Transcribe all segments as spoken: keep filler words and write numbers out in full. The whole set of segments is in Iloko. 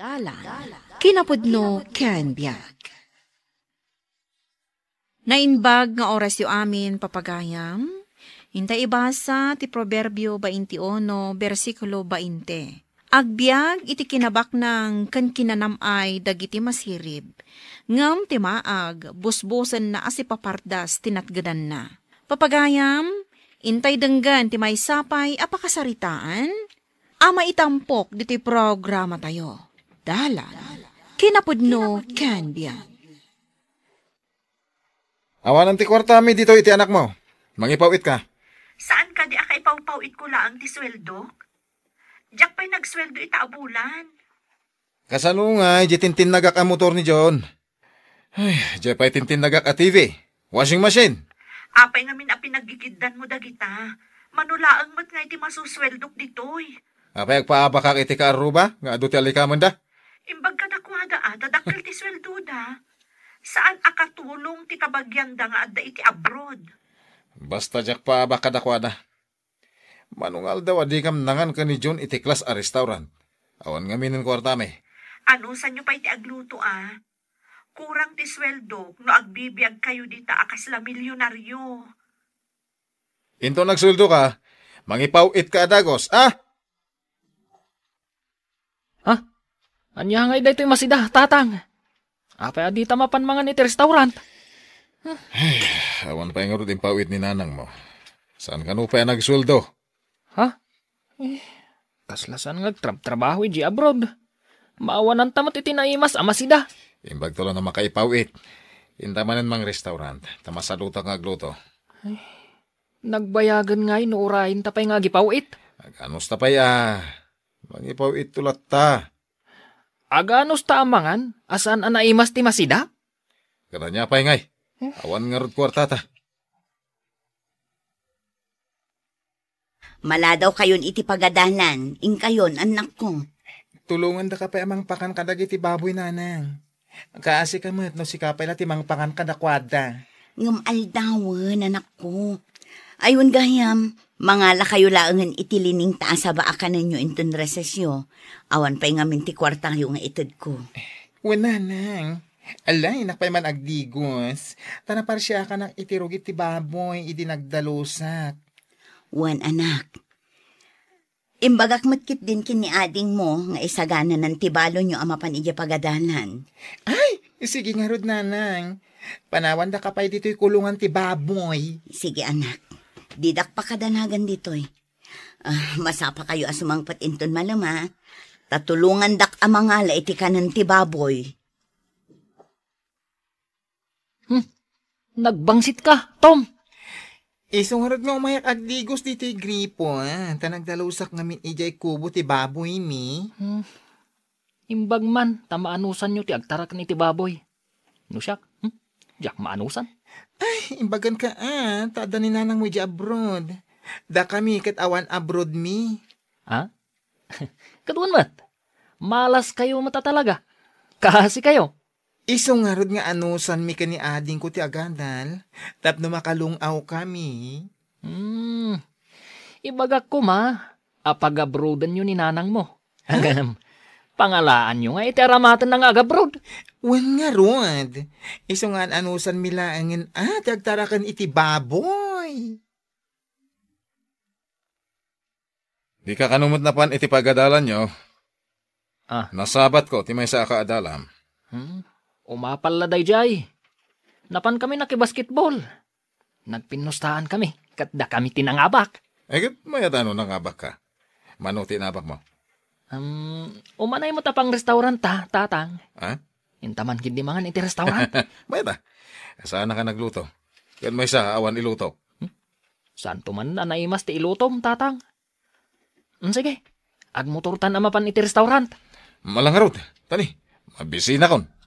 Dalan, kinapudno ken biag. Naimbag nga orasyo amin, papagayam. Inta ibasa ti Proverbio twenty-uno, bersikulo twenty. Agbiag iti kinabaknang ken kinanam-ay dagiti masirib, ngem ti maag, busbosenna a sipapardas ti natgedanna. Papagayam, intay denggen ti maysa pay a pakasaritaan a maitampok ditoy programatayo. Dalan, kinapudno ken biag. Awanan ti kuartami ditoy iti anakmo. Mangipaw-it ka. Saan kadi a kaipawpaw-itko laeng ti sueldok? Diak pay nagsueldo ita a bulan. Kasano ngay di tintinnagak a motor ni John? Ay, di pay tintinnagak a T V, washing machine. Apay ngamin a pinaggigiddanmo dagita? Mano laeng met ngay ti masusueldok ditoy? Apay agpaabakak iti kaarruba nga adu ti allikamenda? Imbag kadakuada a ta dakkel ti sueldoda. Saan a katulong ti kabagianda nga adda iti abroad. Basta diak paabak kadakuada. Mano nga aldaw a dikam nangan ken ni John iti class a restaurant? Awan ngamin kuartami. Anusanyo pay ti agluto a? Kurang ti sueldok no agbibiag kayo dita a kasla milyonaryo. Inton agsueldo ka, mangipaw-it ka a dagos, ah? Ha? Ania ngay daytoy masida, Tatang? Apay a dita mapan mangan iti restaurant? Awan pay ngarud impaw-it ni nanangmo. Saan kano pay a nagsueldo? Ha? Eh, kasla saan nga agtrabtrabaho iti abroad. Maawananta met iti naimas a masida. Imbag tulo na makaipaw-it. Inta manen mang restaurant, ta masadutak nga agluto. Nagbayagen ngay no urayen ta pay nga agipaw-it? Aganus ta pay a, mangipaw-it to latta. Aganus ta amangan a saan a naimas ti masida? Kada niya pay ngay. Eh? Awan ngarud kuartata. Maladaw kayon iti pagadalan, inkayon, annakko. Tulongandaka pay a mangpakan kadagiti baboy, nanang. Kaasi ka met no sika pay la ti mangpakan kadakuada. Ngem aldawen, anakko. Ay, wen gayam, mangala kayo laengen iti lining ta asaba a kanenyo inton resesyo. Awan pay ngamin ti kuartayo nga itedko. Wen, nanang. Alay, nak pay man agdigos. Ta naparsiakanak iti rugi ti baboy idi nagdalusak. Wen, anak. Imbagak met ketdin ken ni adingmo nga isagananan ti balonyo a mapan idiay pagadalan. Ay, sige ngarud, nanang. Panawandaka pay ditoy kulongan ti baboy. Sige, anak. Didak pakadanagan ditoy. Ah, masapakayo a sumangpet inton malem, a. Ta tulongandak a mangala iti kanen ti baboy. Hmm. Nagbangsit ka, Tom. Isu ngarud nga umayak agdigos ditoy gripo, a, ta nagdalusak ngamin idiay kubo ti baboymi. Hmm. Imbag man, ta maanusanyo ti agtaraken iti baboy. No siak, hmm? Diak maanusan. Ay, imbagan ka, a, ta adda ni nanangmo idiay abroad. Dakami ket awan abroadmi. Ha? Kaduan met. Malas kayo met a talaga. Kaasi kayo. Isu ngarud nga anusanmi ken ni adingko ti agadal, tapno makalung-aw kami. Hmm. Ibagak koma, a pagabroadanyo ni nanangmo. Ngem, pangalaanyo nga iti aramatenna nga agabroad. Wen ngarud, isu nga an-anusanmi laengen a ti agtaraken iti baboy. Dika kano met napan iti pagadalanyo? Ah. Nasabatko ti maysa a kaadalam. Hmm? Umapal la daydiay. Napan kami nakibasketball. Nagpinnustahan kami, ket dakami ti nangabak. Ay, ket mayat a no nangabak ka? Mano ti inabak mo? Um, umanay mo ta pang restaurant ta, tatang. Ha? Intaman ket di mangan iti restaurant. Mayat a. Saan ka nagluto? Ket maysa, awan iluto. Hmm? Saan to man a naimas ti ilutom, tatang? Hmm, sige. Agmotortan a mapan iti restaurant. Malangarot. Tani, mabisinakon.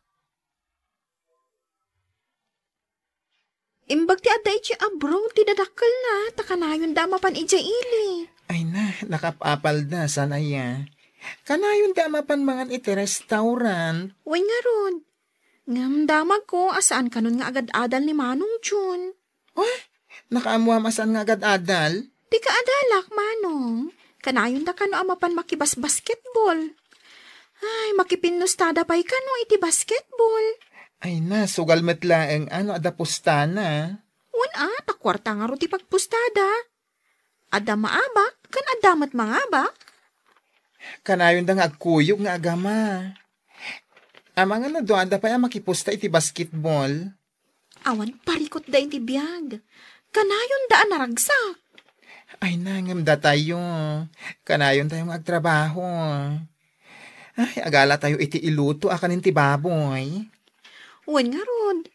Imbag ti adda iti abroad ti dadakkelna, ta kanayonda a mapan idiay ili. Ay na, nakapapalda, saan aya? Kanayonda a mapan mangan iti restaurant. Wen ngarud. Ngem damagko a saan kanon nga agad-adal ni Manong Jun. Ah, nakaammoam a saan nga agad-adal? Ti kaadalak, Manong. Kanayonda kano a mapan makibasbasketball. Ay, makipinnustada pay kano iti basketball. Ay na, sugal met laeng a no adda pustana. Wen a, ta kuarta ngarud ti pagpustada. Adda maabak, ken adda met mangabak. Kanayonda nga agkuyog nga agama. Amangan no duada pay a makipusta iti basketball. Awan parikutda iti biag. Kanayonda a naragsak. Ay, nangem datayo. Kanayontayo nga agtrabaho. Ay, agalatayo iti iluto a kanen ti baboy. Wen ngarud.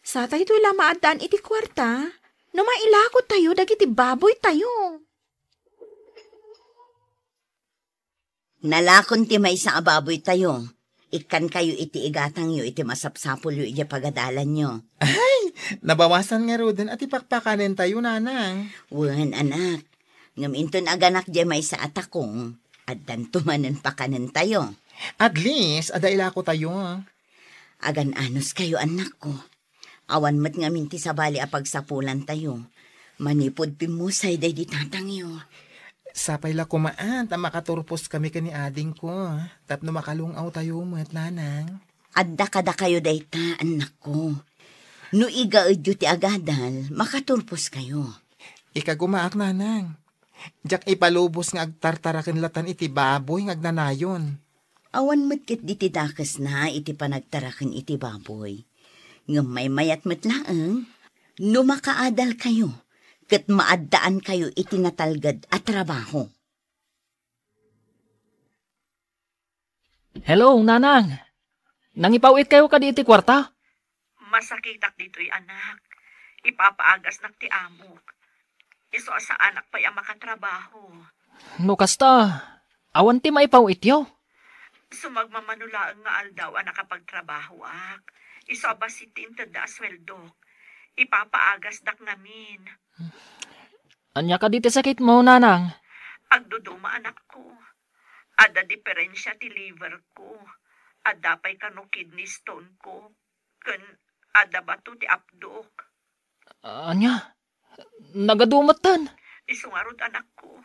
Sataytoy la maaddaan iti kuarta, no mailakotayo dagiti baboytayo. Nalakon ti maysa a baboytayo. Ikkankayo iti igatangyo iti masapsapulyo idiay pagadalanyo. Ay, nabawasan ngaruden a ti pakpakanentayo, nanang. Wen, anak. Ngem inton aganak diay maysa a takong, addanto manen pakanentayo. At least, adda ilakotayo. Agan-anos kayo, annakko. Awan met ngamin ti sabali a pagsapulantayo. Manipud pimmusay daydi tatangyo. Sapay la koma ta makaturpos kami ken ni adingko, tapno makalung-awtayo met, nanang. Adda kadakayo dayta, annakko. No igaedyo ti agadal, makaturpos kayo. Ikagumaak, nanang. Diak ipalubos nga agtartaraken latan iti baboy nga agnanayon. Awan met ket diti dakesna iti panagtaraken iti baboy. Ngem maymayat met laeng no makaadalkayo ket maaddaankayo iti natalged a trabaho. Hello, nanang. Nangipaw-itkayo kadi iti kuarta? Masakitak ditoy, anak. Ipapaagasnak ti amok. Isu a saanak pay a makatrabaho. No kasta, awan ti maipaw-ityo? Sumagmamano laeng nga aldaw a nakapagtrabahoak. Isu a bassit ti intedda a sueldok. Ipapaagasdak ngamin. Ania kadi ti sakitmo, nanang? Agduduma, anakko. Adda diferensia ti liver ko. Adda pay kano kidney stone ko. Ken adda bato ti apdok. Ania? Nagadu metten? Isu ngarud, anakko.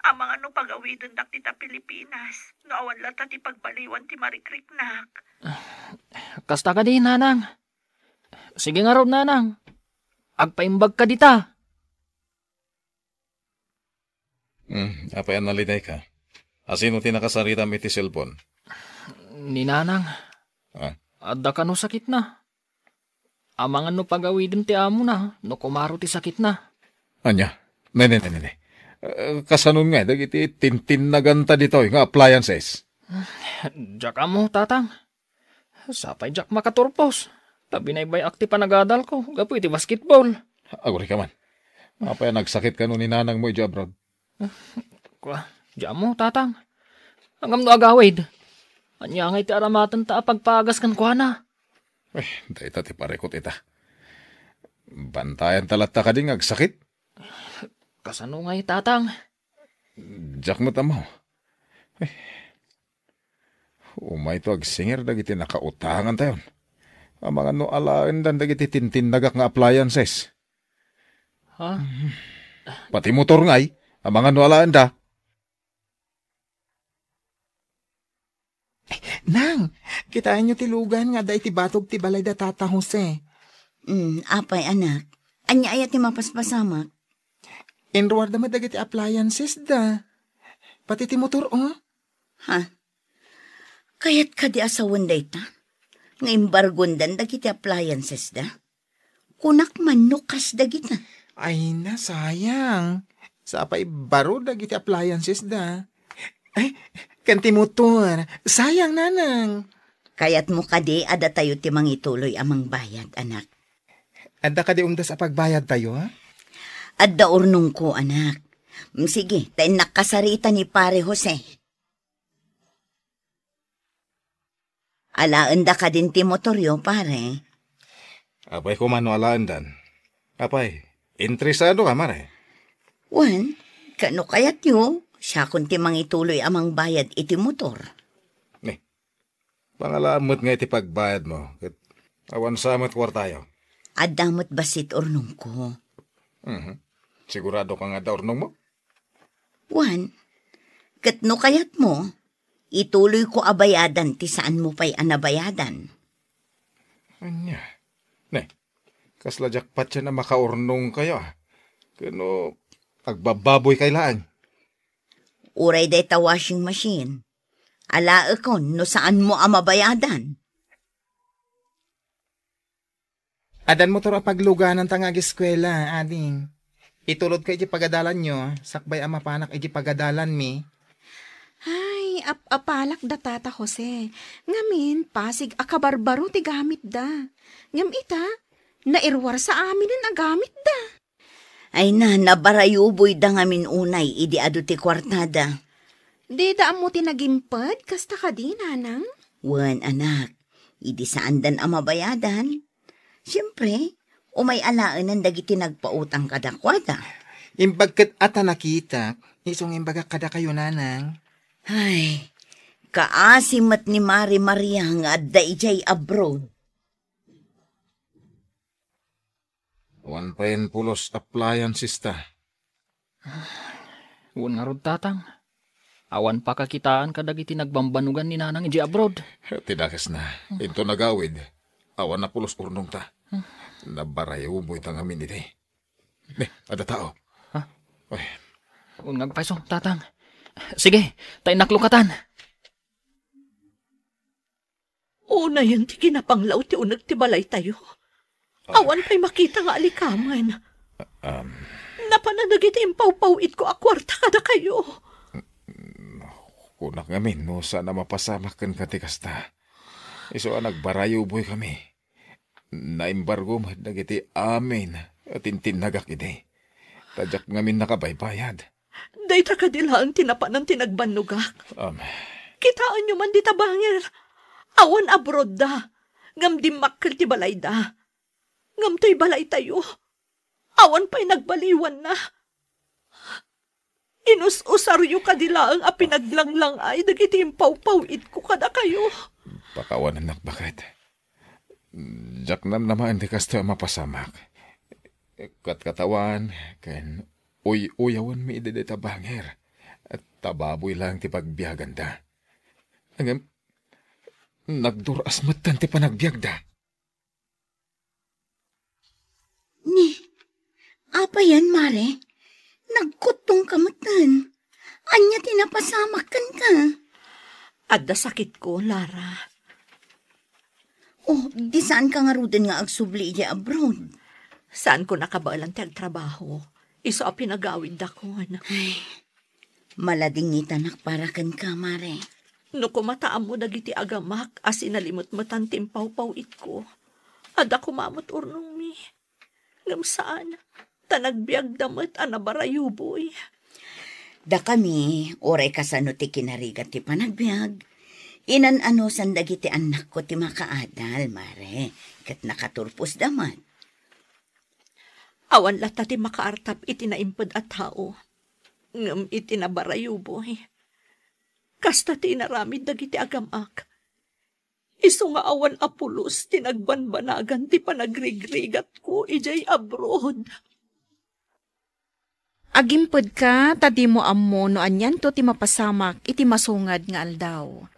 Amangan no pagawidendak dita Pilipinas, no awan latta ti pagbaliwan ti marikriknak. Kasta kadi, nanang. Sige ngarud, nanang. Agpaimbagka dita. Hmm, apay a nalidayka? Asino ti nakasaritam iti cellphone? Ni nanang. Ah? Adda kano sakitna. Amangan no pagawiden ti amona, no kumaro ti sakitna. Ania? Ne, ne, ne, ne, ne. Eh, kasanon nga, dagiti tintinnaganta ditoy nga appliances? Diak ammo, tatang. Sapay diak makaturpos. Ta binaybay-ak ti panagadalko gapu iti basketball. Agurika man. Apay a nagsakit kano ni nanang mo idiay abroad? Kua, diak ammo, tatang. Ngem no agawid, ania ngay ti aramatenta a pagpagas kenkuana? Eh, dayta ti parikut ita. Bantayanta latta kadi nga agsakit? Kasano ngay, tatang? Diak met ammo. Eh, umayto agsingir dagiti nakautangantayon. Amangan no alaendan dagiti tintinnagak nga appliances. Ha? Pati motor ngay, amangan no alaenda. Nang, kitaenyo ti lugan nga adda iti batog ti balay da Tata Jose. Mm, apay, anak. Ania aya ti mapaspasamak? Inruarda met dagiti appliances da. Pati ti motor, oh. Ha? Kayat kadi a sawen dayta? Nga embargondan dagiti appliances da? Kunak man no kas dagita. Ay na, sayang. Sapay baro dagiti appliances da. Ay, ken ti motor. Sayang, nanang. Kayatmo kadi a datayo ti mangituloy a mangbayad, anak? Adda kadi umdas a pagbayadtayo, ha? Adda urnongko, anak. Mm, sige, ta innak kasarita ni Pare Jose. Alaenda kadin ti motoryo, pare? Apay koma no alaendan. Apay, interesado ka, mare? Wen, kano kayatyo, siakon ti mangituloy a mangbayad iti motor. Ni, pangalaam met nga iti pagbayadmo, ket awan sa met kuartayo. Adda met bassit urnongko. Mhm. Sigurado ka nga adda urnongmo? Wen, ket no kayatmo, Ituloyko a bayadan ti saanmo pay a nabayadan. Ania? Ne, kasla jackpot yan a makaurnongkayo, a. Kano, agbabbaboykay laeng. Uray dayta washing machine. Alaekon no saanmo a mabayadan. Addan motor a paglugananta nga ageskuela, ading. Itulodka iti pagadalanyo, sakbay a mapanak iti pagadalanmi. Ay, ap-apalak da Tata Jose. Ngamin, pasig a kabarbaro ti gamitda. Ngem ita, nairuar sa aminen a gamitda. Ay na, nabarayuboyda ngamin unay idi adu ti kuartada. Dida ammo ti nagimped, kasta kadi, nanang? Wen, anak, idi saandan a mabayadan, siempre, umay alaenan dagiti nagpautang kadakuada. Imbag ket a ta nakitak, isu nga imbagak kadakayo, nanang. Ay, kaasi met ni Mari Maria nga adda idiay abroad. Awan payen pulos appliances ta. Wen ngarud, Tatang. Awan pakakitaan kadagiti nagbambanugan ni Nanang idiay abroad. Ti dakesna, inton agawid, awan a pulos urnongta. Nabarayuboyta ngamin idi. Ne, adda tao. Ha? Ay. Wen nga agpayso, Tatang. Sige, ta innak lukatan. Unayen ti kinapanglaw ti uneg ti balaytayo. Ah. Awan pay makita nga alikamen. Um. Napanan dagiti impawpaw-itko a kuarta kadakayo. Kunak ngamin no saan a mapasamak kenka ti kasta. Isu a nagbarayuboykami. Naimbargo met dagiti amin a tintinnagak idi. Ta diak ngamin nakabaybayad. Dayta kadi laeng ti napanan ti nagbannogak. Am. Kitaenyo man dita bangir. Awan abroadda, ngem dimmakkel ti balayda. Ngem toy balaytayo, awan pay nagbaliwanna. Inus-usaryo kadi laeng a pinaglanglang-ay dagiti impawpaw-itko kadakayo. Pakawanennak, baket. Diak namnamaen ti kastoy a mapasamak. Katkatawan ken uy-uyawenmi idi dayta bangir. Ta baboy laeng ti pagbiaganda. Ngem, nagdur-as metten ti panagbiagda. Ni, apay yan, Mare? Nagkuttongka metten. Ania ti napasamak kenka? Adda sakitko, Lara. Oh, di saanka ngaruden nga agsubli idiay abroad? Saanko nakabaelan ti agtrabaho. Isu a pinagawiddakon. Ay, maladingitanak para kenka, Mare. No koma ta ammo dagiti agamak a sinalimetmetan ti impawpaw-itko, adda koma met urnongmi. Ngem saan, ta nagbiagda met a nabarayuboy. Dakami, uray kasano ti kinarigat ti panagbiag, inan-anusan dagiti annakko ti makaadal, Mare, ket nakaturposda met. Awan latta ti makaartap iti naimped a tao, ngem iti nabarayuboy. Kasta ti inaramid dagiti agamak. Isu nga awan a pulos ti nagbanbanagan ti panagrigrigatko idiay abroad. Agimpedka ta dimo ammo no anianto ti mapasamak iti masungad nga aldaw.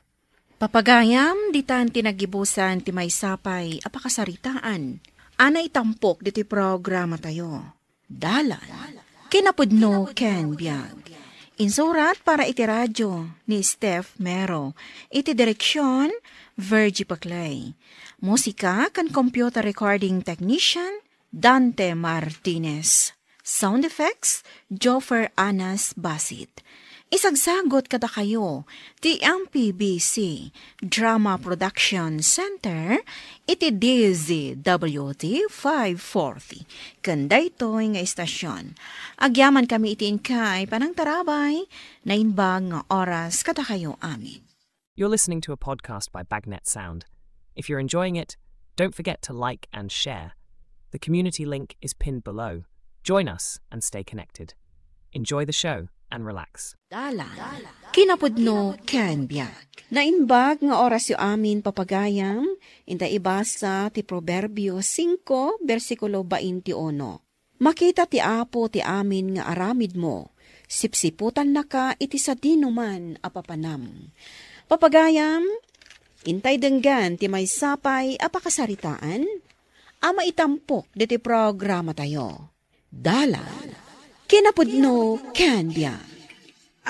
Papagayam, ditan ti nagibusan ti maysa pay a pakasaritaan a naitampok ditoy programatayo. Dalan, kinapudno ken biag. Insurat para iti radio ni Steph Mero. Iti direksyon, Virgie Paclay. Musika ken computer recording technician, Dante Martinez. Sound effects, Joffer Anas Basit. Isagsagot kadakayo ti M P B C Drama Production Center iti D Z W T five forty. Ken daytoy nga istasyon, agyamankami iti inkay panangtarabay, naimbag nga oras kadakayo amin. You're listening to a podcast by Bagnet Sound. If you're enjoying it, don't forget to like and share. The community link is pinned below. Join us and stay connected. Enjoy the show and relax. Dalan. Kinapudno ken biag. Naimbag nga orasyo amin, papagayam, inta ibasa ti Proverbio singko, bersikulo bainti uno. Makita ti Apo ti amin nga aramidmo, sipsiputannaka iti sadinoman a papanam. O pagayam, intay denggen ti maysa pay a pakasaritaan a maitampok ditoy programatayo. Dalan, kinapudno ken biag.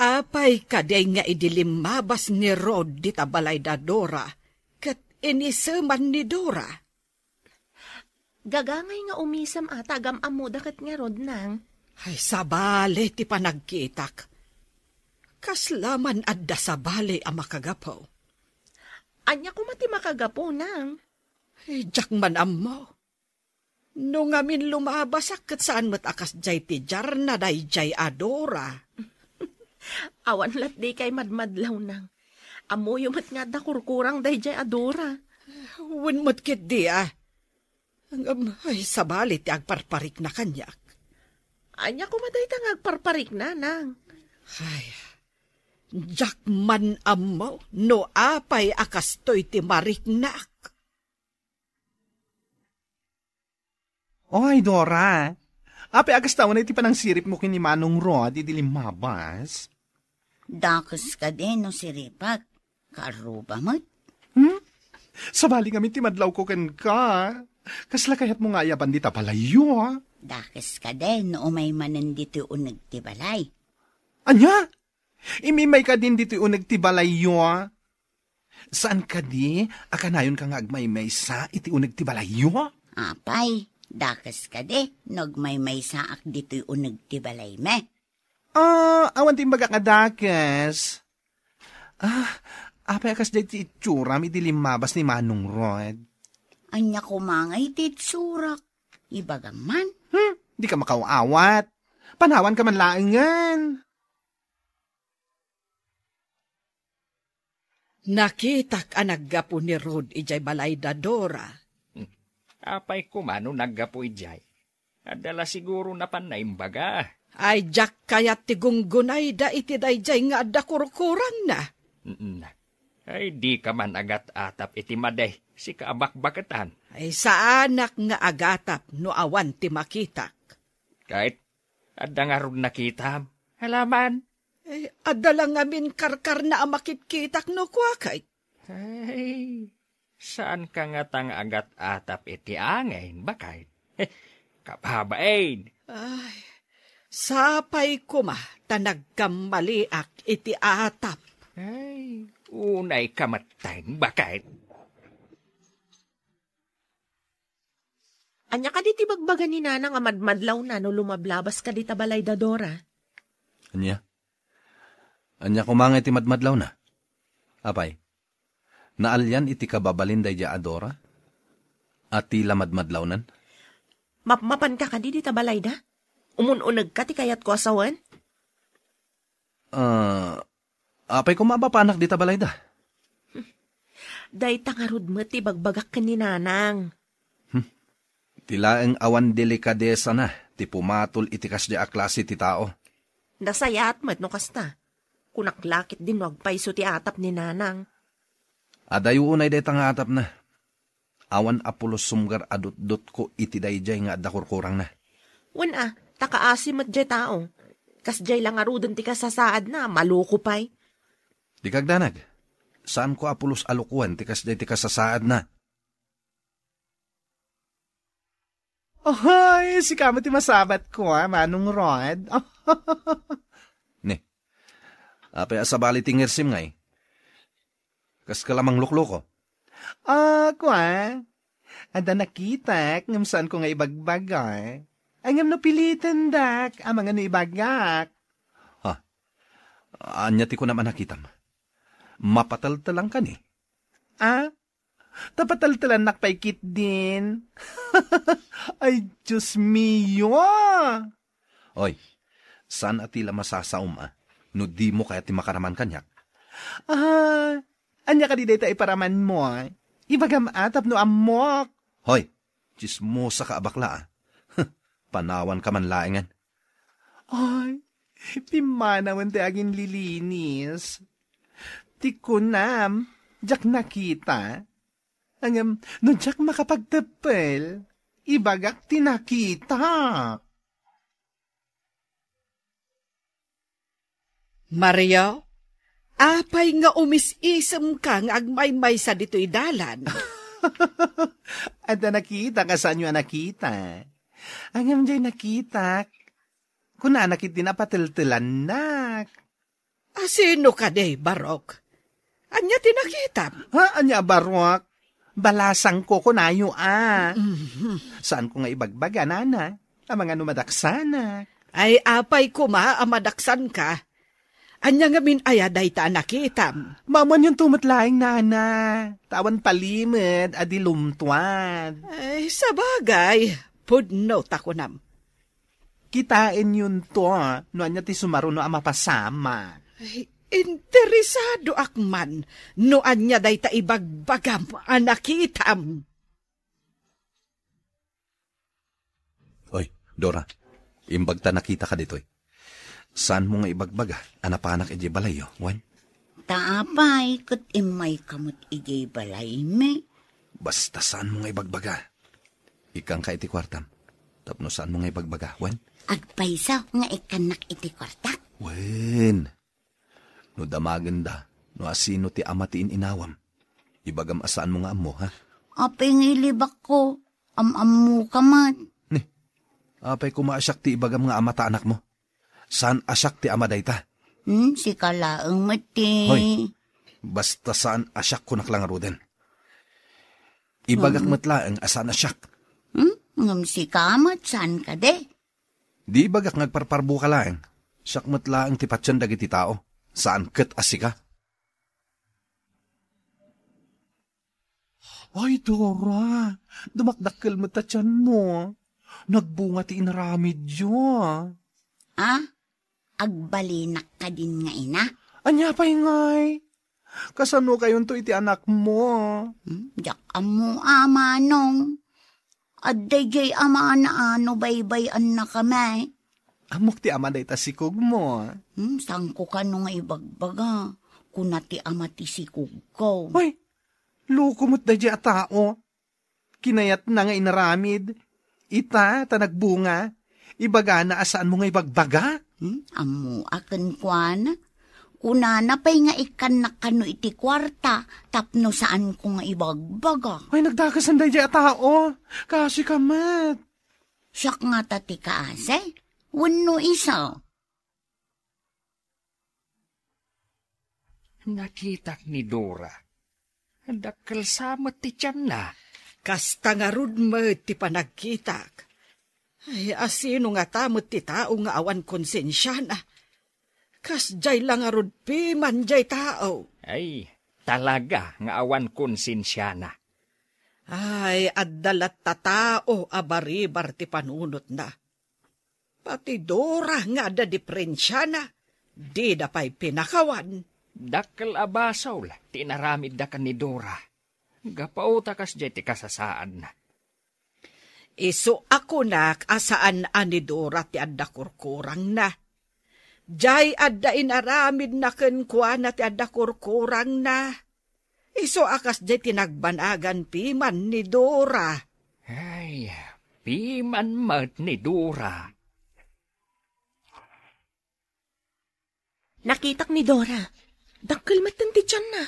Apay kadi nga idi limmabas ni Rod dita balay da Dora, ket iniseman ni Dora? Gagangay nga umisem a ta agam-ammoda ket ngarud, Nang. Ay, sabali ti panagkitak. Kasla man adda sabali a makagapu. Ania koma ti makagapu, Nang? Ay, diak man ammo. No ngamin lumabasak ket saan met a kasdiay ti diarna daydiay a Dora. Awan lat dikay madmadlaw, Nang. Ammoyo met nga adda kurkurang daydiay a Dora. Wen met ketdi a. Ngem, ay, sabali ti agparparikna kaniak. Ania koma dayta nga agparparikna, Nang? Ay, diak man ammo no apay a kastoy ti mariknak. Oy, Dora. Apay a kasta unay ti panangsiripmo ken ni Manong Rod idi limmabas? Dakes kadi no siripek. Kaarruba met. Hmm? Sabali ngamin ti madlawko kenka. Kasla kayatmo nga ayaban dita balayyo, a? Dakes kadi no umay manen ditoy uneg ti balay. Ania? Imimay kadin ditoy uneg ti balayyo, a? Saan kadi a kanayonka nga agmaymaysa iti uneg ti balayyo? Apay, dakes kadi no agmaymaysaak ditoy uneg ti balaymi. Ah, awan ti imbagak a dakes. Ah, apay a kasdiay ti itsuram idi limmabas ni Manong Rod? Ania koma nga iti itsurak? Ibagam man. Hmm, dika makaw-awat. Panawanka man laengen. Nakitak a naggapu ni Rod idiay balay da Dora. Apay koma no naggapu idiay? Adda la siguro napan naimbaga. Ay, diak kayat ti gunggunayda iti daydiay nga adda kurkurangna. Mm. Ay, dika man agat-atap iti madi, sika a bakbaketan. Ay, saanak nga agatap no awan ti makitak. Ket adda ngarud nakitam? Alaman. Eh, adda la ngamin karkarna a makitkitak no kuakay. Ay, saanka ngata nga agat-atap iti angin, bakay? Kababain. Ay, sapay koma ta nagkammaliak iti atap. Ay, unay ka met ten, bakay. Ania kadi ti bagbaga ni Nanang a madmadlawna no lumablabas ka dita balay da Dora? Ania? Ania koma nga iti madmadlawna? Apay, naalian iti kababalin daydiay a Dora? A ti la madmadlawnan? Mapmapanka kadi dita balayda? Umun-unegka ti kayatko a sawen? Ah, apay koma a mapanak dita balayda? Dayta ngarud met ti ibagbagak ken ni Nanang. Hmm. Ti laeng awan delikadesana ti pumatol iti kasdiay a klase ti tao. Nasayaat met no kasta. Kunak la ketdin no agpayso ti atap ni Nanang. Adayo unay dayta nga atapna. Awan a pulos sumgar a dutdotko iti daydiay nga adda kurkurangna. Wen a, ta kaasi met diay tao. Kasdiay la ngaruden ti kasasaadna, maloko pay. Dika agdanag. Saanko a pulos a lokoen ti kasdiay ti kasasaadna. Oy, sika met ti masabatko, a, Manong Rod. Ne, apay a sabali ti ngersim ngay? Kaska la manglukloko? Ah, kua, adda nakitak ngem saanko nga ibagbaga. Ay, ngem no pilitendak, amangan no ibagak. Ha? Ania ti kunam a nakitam? Mapateltelanka ni? Ah? Ta pateltelannak pay ketdin. Ay, Dios mio! Oy, saan a ti la masasaom a no dimo kayat ti makaraman kaniak? Ah, ania kadi dayta iparamanmo, a? Ibagam a tapno ammok. Hoy, tsismosa ka a bakla, a. Panawanka man laengen. Ay, pimmanawen ti aginlilinis. Ti kunam, diak nakita. Ngem, no diak makapagteppel, ibagak ti nakita. Mario, Apay nga umis-isemka nga agmaymaysa ditoy dalan? Adda nakitak a saanyo a nakita. Ngem diay nakitak. Kunana ketdi a pateltelannak. A, sino kadi, Barok? Ania ti nakitam? Ha? Ania a barok? Balasangko, kunayo a. Mhm. Saanko nga ibagbaga, nana. Amangan no madaksanak. Ay, apay koma a madaksanka. Ania ngamin aya dayta a nakitam? Maamuanyonto met laeng, nana. Ta awan palimed a di lumtuad. Ay, sabagay, pudno ta kunam. Kitaenyonto no ania ti sumaruno a mapasamak. Ay, interesadoak man no ania dayta ibagbagam a nakitam. Oy, Dora, imbag ta nakitaka ditoy. Saanmo nga ibagbaga a napanak idiay balayyo, wen? Ta apay ket immayka met idiay balaymi? Basta saanmo nga ibagbaga. Ikkanka iti kuartam. Tapno saanmo nga ibagbaga, wen? Agpayso nga ikkannak iti kuartak? Wen. No damagenda, no asino ti ama ti in-inawam, ibagam a saanmo nga ammo, ha? Apay nga ilibakko? Am-ammoka met. Ni, apay koma a siak ti ibagam nga ama ta anakmo? Saan a siak ti ama dayta? Hmm, sika laeng met ti Hoy, basta saan a siak, kunak la ngaruden. Ibagak Hmm. met laeng a saan a siak. Hmm? Ngem sika met, saan kadi? Di ibagak nga agparparboka laeng. Siak met laeng ti patien dagiti tao. Saan ket a sika. Ay, Dora, dumakdakkel met ta tianmo. Nagbunga ti inaramidyo. Ah, agbalinak kadin nga ina? Ania pay ngay? Kasano kayonto iti anakmo? Hmm, diak ammo a, manong. Adda diay ama na ano baybay-annaka met. Ammok ti ama dayta sikogmo. Hmm, saanko kano nga ibagbaga. Kuna ti ama ti sikogko. Hoy, loko met daydiay a tao. Kinayatna nga inaramid. Ita, ta nagbunga. Ibagana a saanmo nga ibagbaga? Hmm, ammoak kenkuana. Kunana pay nga ikkannak kano iti kuarta tapno saanko nga ibagbaga. Ay, nagdakasan daydiay a tao. Kaasika met. Siak ngata ti kaasi? Wenno isu? Nakitak ni Dora. Dakkel sa met ti tianna. Kasta ngarud met ti panagkitak. Ay, asino ngata met ti tao nga awan konsensiana? Kasdiay la ngarud piman diay tao. Ay, talaga nga awan konsensiana. Ay, adda latta tao a baribar ti panunotna. Pati Dora nga adda diperensiana, dida pay pinakawan. Dakkel a basol ti inaramidda ken ni Dora. Gapu ta kasdiay ti kasasaadna. Isu a kunak a saan a ni Dora ti adda kurkurangna. Diay adda inaramidna kenkuana ti adda kurkurangna. Isu a kasdiay ti nagbanagan piman ni Dora. Ay, piman met ni Dora. Nakitak ni Dora. Dakkel metten ti tianna.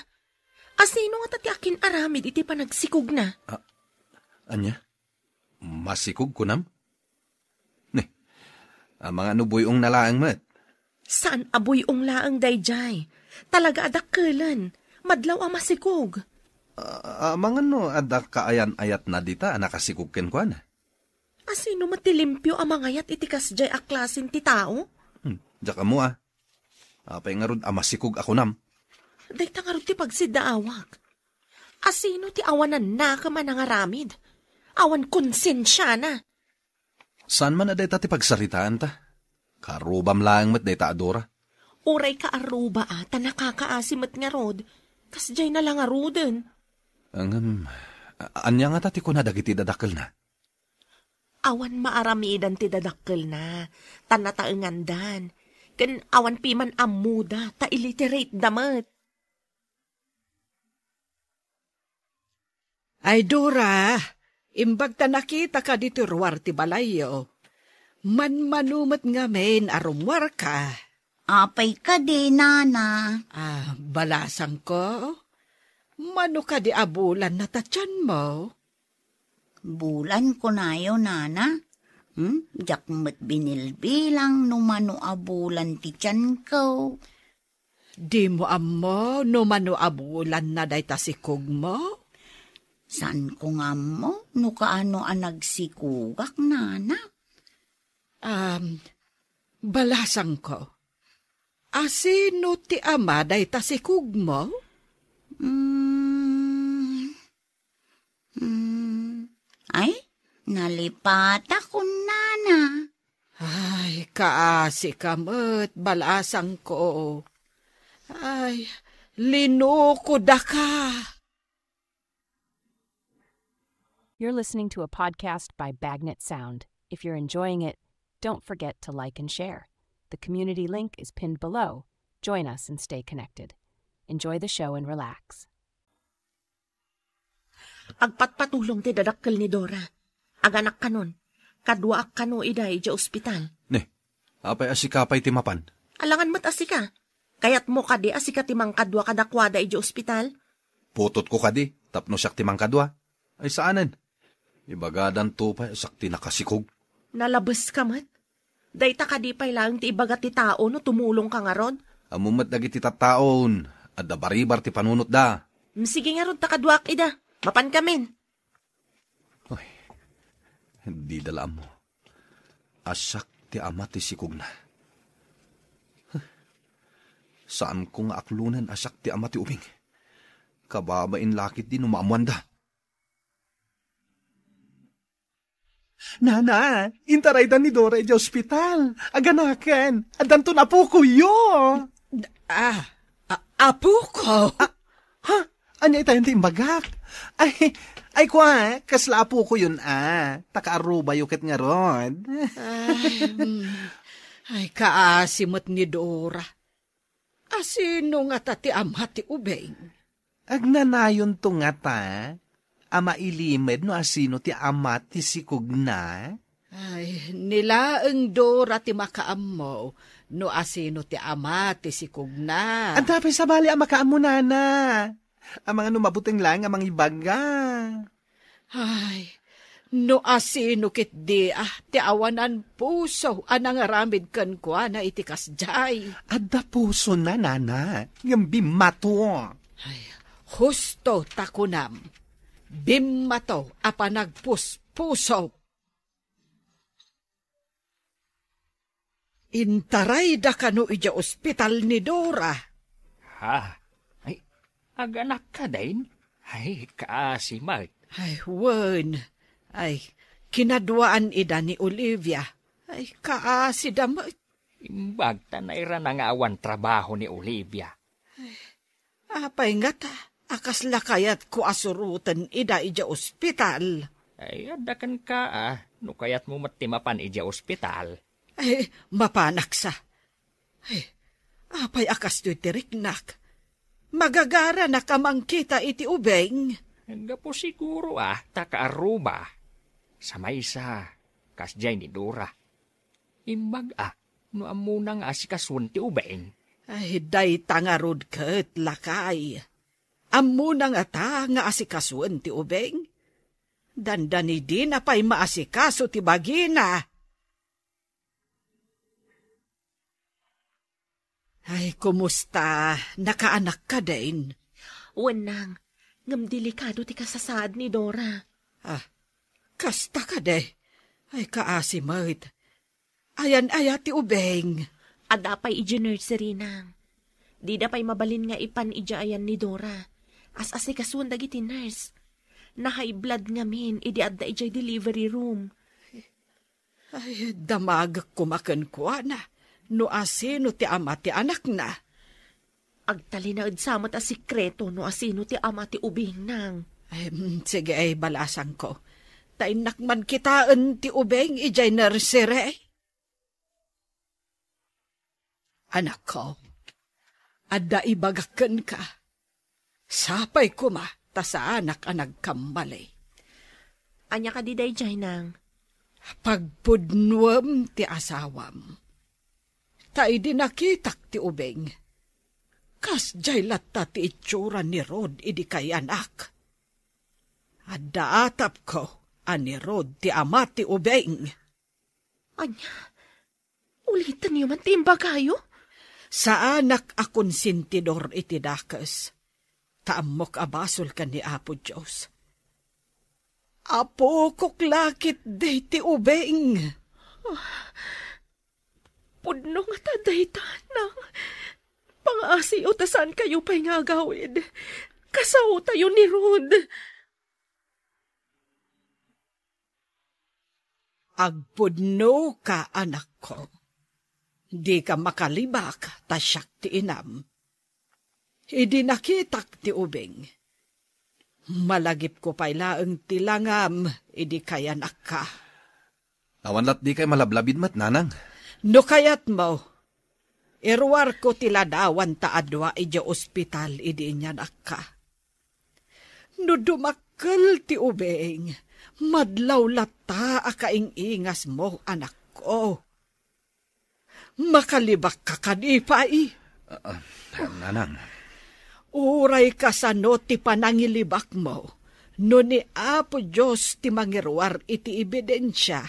Asino ngata ti akin-aramid iti panagsikogna? A-, ania? Masikog, kunam? Ni, amangan no buy-ong na laeng met. Saan a buy-ong laeng daydiay. Talaga a dakkelen. Madlaw a masikog. A-, amangan no adda kaayan-ayatna dita a nakasikog kenkuana. Asino met ti limpio a mangayat iti kasdiay a klasen ti tao? Hmm, diak ammo a. Apay ngarud a masikog a kunam? Dayta ngarud ti pagsiddaawak. Asino ti awan a nakem a nangaramid? Awan konsensiana. Saan man a dayta ti pagsaritaanta? Kaarrubam laeng met dayta a Dora. Uray kaarruba a, ta nakakaasi met ngarud. Kasdiay na la ngaruden. Ngem, a-, ania ngata ti kuna dagiti dadakkelna? Awan maaramidan ti dadakkelna, ta nataengandan. Ken awan piman ammoda, ta illiterate da met. Ay, Dora, imbag ta nakitaka ditoy ruar ti balayyo, manmano met ngamin a rummuarka. Apay kadi, nana? Ah, balasangko, mano kadi a bulan na ta tianmo? Bulan kunayo, nana? Hmm? Diak met binilbilang no mano a bulan ti tianko. Dimo ammo no mano a bulan na dayta sikugmo? Saanko nga ammo no kaano a nagsikugak, nana. Um, balasangko, asino ti ama dayta sikugmo? Mm, mm, ay, nalipatakon, nana. Ay, kaasika met, balasangko. Ay, linukodaka. You're listening to a podcast by Bagnet Sound. If you're enjoying it, don't forget to like and share. The community link is pinned below. Join us and stay connected. Enjoy the show and relax. Agpatpatulong ti dadakkel ni Dora. Aganak kanon. Kaduaak kano ida idiay ospital. Ne, apay a sika pay ti mapan? Alangan met a sika. Kayatmo kadi a sika ti mangkadua kadakuada idiay ospital? Putotko kadi tapno siak ti mangkadua? Ay saanen. Ibagadanto pay a siak ti nakasikog. Nalabeska met. Dayta kadi pay laeng ti ibaga ti tao no tumulongka ngarud? Ammo met dagiti tattaon, adda baribar ti panunotda. Mm, sige ngarud ta kaduak ida. Mapankamin. Ay, dida la ammo a siak ti ama ti sikogna. Huh. Saanko nga aklonen a siak ti ama ti ubing. Kababain la ketdi no maammoanda. Nana, intarayda ni Dora idiay ospital. Aganaken, addanton apokoyo. Ah, a-, apoko? Ah, ha? Ania itayon ti imbagak? Ay, ay kua, kasla apokoyon a. Ta kaarrubayo ket ngarud. Ay, mm. Ay, kaasi met ni Dora. Asino ngata ti ama ti ubing? Agnanayonto ngata a mailimed no asino ti ama ti sikogna? Ay, ni laeng Dora ti makaammo no asino ti ama ti sikogna. Adda pay sabali a makaammo, nana. Amangan no mabuteng laeng a mangibaga. Ay, no asino ketdi a ti awanan puso a nangaramid kenkuana iti kasdiay. Adda pusona, nana, ngem bimmato. Ay, husto ta kunam, bimmato a panagpuspuso. Intarayda kano idiay ospital ni Dora? Ha? Ay, aganakka, Dane? Ay, kaasi met. Ay, wen. Ay, kinaduaan ida ni Olivia. Ay, kaasida met. Imbag ta nairana nga awan trabaho ni Olivia. Apay ngata a kasla kayatko a suroten ida idiay ospital? Ay, adda kenka a, no kayatmo met ti mapan idiay ospital. Ay, mapanak sa. Ay, apay a kastoy ti riknak? Magagaranak a mangkita iti ubing. Gapu siguro a ta kaarruba. Sa maysa, kasdiay ni Dora. Imbag a, no ammona nga asikasuen ti ubing. Ay, dayta ngarud ket, lakay. Ammona ngata nga asikasuen ti ubing? Dandani dina pay maasikaso ti bagina. Ay, kumusta? Nakaanakka, Dane? Wen nang, ngem delikado ti kasasaad ni Dora. Ah, kasta kadi? Ay, kaasi met. Ayan aya ti ubing? Adda pay idiay nursery, nang. Dida pay mabalin nga ipan idiay ayan ni Dora. As-asikasuen dagiti nurse. Na-high blood ngamin idi adda idiay delivery room. Ay, damagek koma kenkuana no asino ti ama ti anakna. Agtalinaed sa met a sekreto no asino ti ama ti ubing, nang. Ay, mm, sige, ay, balasangko. Ta innak man kitaen ti ubing idiay nursery. Anakko, adda ibagak kenka. Sapay koma ta saanak a nagkamali. Ania kadi daydiay, nang? Pagpudnuem ti asawam. Ta idi nakitak ti ubing, kasdiay latta ti itsura ni Rod idi kayanak. Adda atapko a ni Rod ti ama ti ubing. Ania? Ulitanyo man ti imbagayo? Saanak a konsentidor iti dakes. Ta ammok a basol ken ni Apo Dios. Apokok la ketdi ti ubing. Pudno ngata dayta, Nang. Pangaasiyo ta saankayo pay nga agawid. Kasaotayo ni Rod. Agpudnoka, anakko. Dika makalibak ta siak ti inam. Idi nakitak ti ubing, malagipko pay laeng ti langam idi kayanakka. Awan lat dikay malablabid met, nanang. No kayatmo, iruarko ti ladawan ta adua idiay ospital idi inyanakka. No dumakkel ti ubing, madlaw latta a kaing-ingasmo, anakko. Makalibakka kadi pay? Ah, ah, nanang. Uray kasano ti panangilibakmo, no ni Apo Dios ti mangiruar iti ebidensia,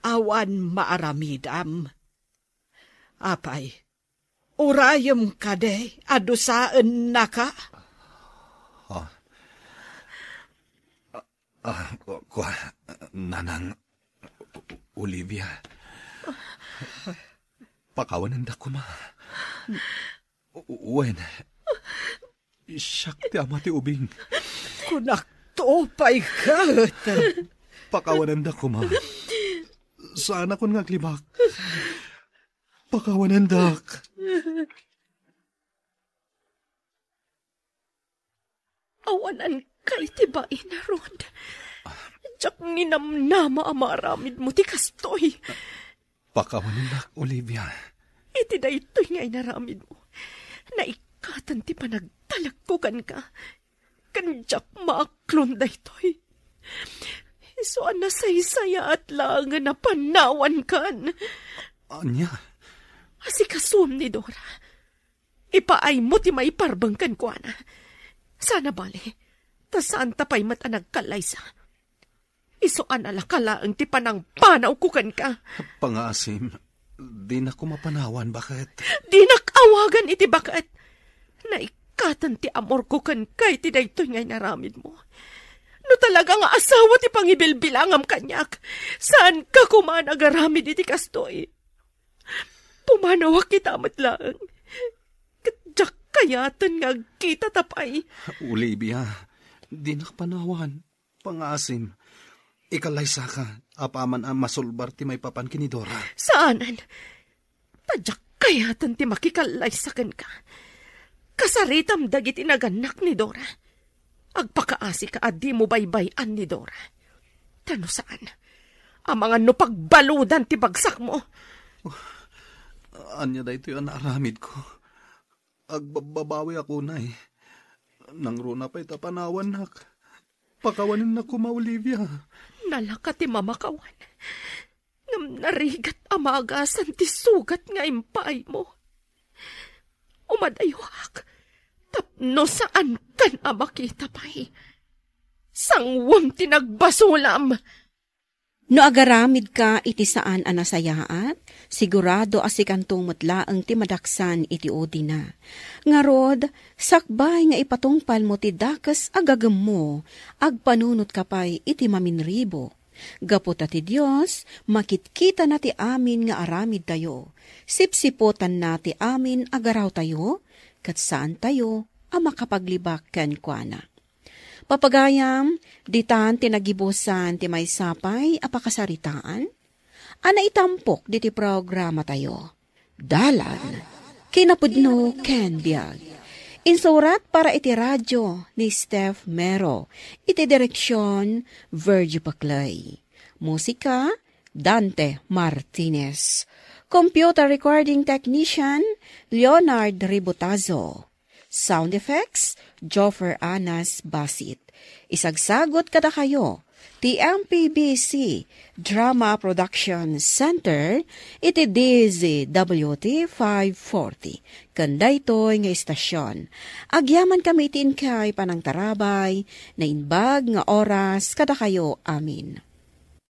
awan maaramidam. Apay, urayem kadi a dusaennaka? Ah. Ah, ah, ku-, kua, nanang Olivia. Pakawanenda koma. U-, wen, siak ti ama ti ubing. Kunakto pay ket. Pakawanenda koma. Saanakon nga aglibak. Pakawanendak. Awanan kay ti bain, Rod. Diak ninamnama a maaramidmo ti kastoy. Pakawanennak, Olivia. Iti daytoy nga inaramidmo, naikkaten ti panagtalekko kenka. Ken diak maaklon daytoy. Isu a nasaysayaat laengen a panawankan. Ania? Asikasuem ni Dora. Ipaaymo ti maiparbeng kenkuana. Sana bale, ta saanta pay met a nagkallaysa. Isu a nalaka laeng ti panangpanawko kenka. Pangaasim, dinak koma panawan, baket. Dinak awagan iti baket. Naikkaten ti amorko kenka iti daytoy nga inaramidmo. No talaga nga asawa ti pangibilbilangam kaniak, saanka koma nagaramid iti kastoy. Pumanawak ita met laeng. Ket diak kayaten nga agkitata pay. Olivia, dinak panawan. Pangaasim, ikallaysaka apaman a masulbar ti maipapan ken ni Dora. Saanen. Ta diak kayaten ti makikallaysa kenka. Kasaritam dagiti nagannak ni Dora. Agpakaasika a dimo baybay-an ni Dora. Ta no saan, amangan no pagbaludan ti bagsakmo. Ania daytoy a naaramidko? Agbabbabawiak unay. Nangruna pay ta panawannak. Pakawanennak koma, Olivia. Nalaka ti mamakawan. Ngem narigat a maagasan ti sugat nga impaaymo. Umadayuak tapno saankan a makita pay. Sanguem ti nagbasolam. No agaramidka iti saan a nasayaat, sigurado a sikanto met laeng ti madaksan iti udina. Ngarud, sakbay nga ipatungpalmo ti dakes a gagemmo, agpanunotka pay iti maminribo. Gapu ta ti Dios, makitkitana ti amin nga aramidtayo. Sipsipotanna ti amin a garawtayo, ket saantayo a makapaglibak kenkuana. Papagayam, ditan ti nagibusan ti maysa pay a pakasaritaan a naitampok diti programatayo. Dalan, kinapudno ken biag. Insurat para iti radio ni Steph Mero, iti direksyon Virgie Paclay. Musika, Dante Martinez. Computer recording technician, Leonard Ributazo. Sound effects, Joffer Anas Basit. Isagsagot kadakayo ti M P B C Drama Production Center iti D Z W T five forty. Ken daytoy nga istasyon, agyaman kami iti inkay panangtarabay, naimbag nga oras kadakayo amin.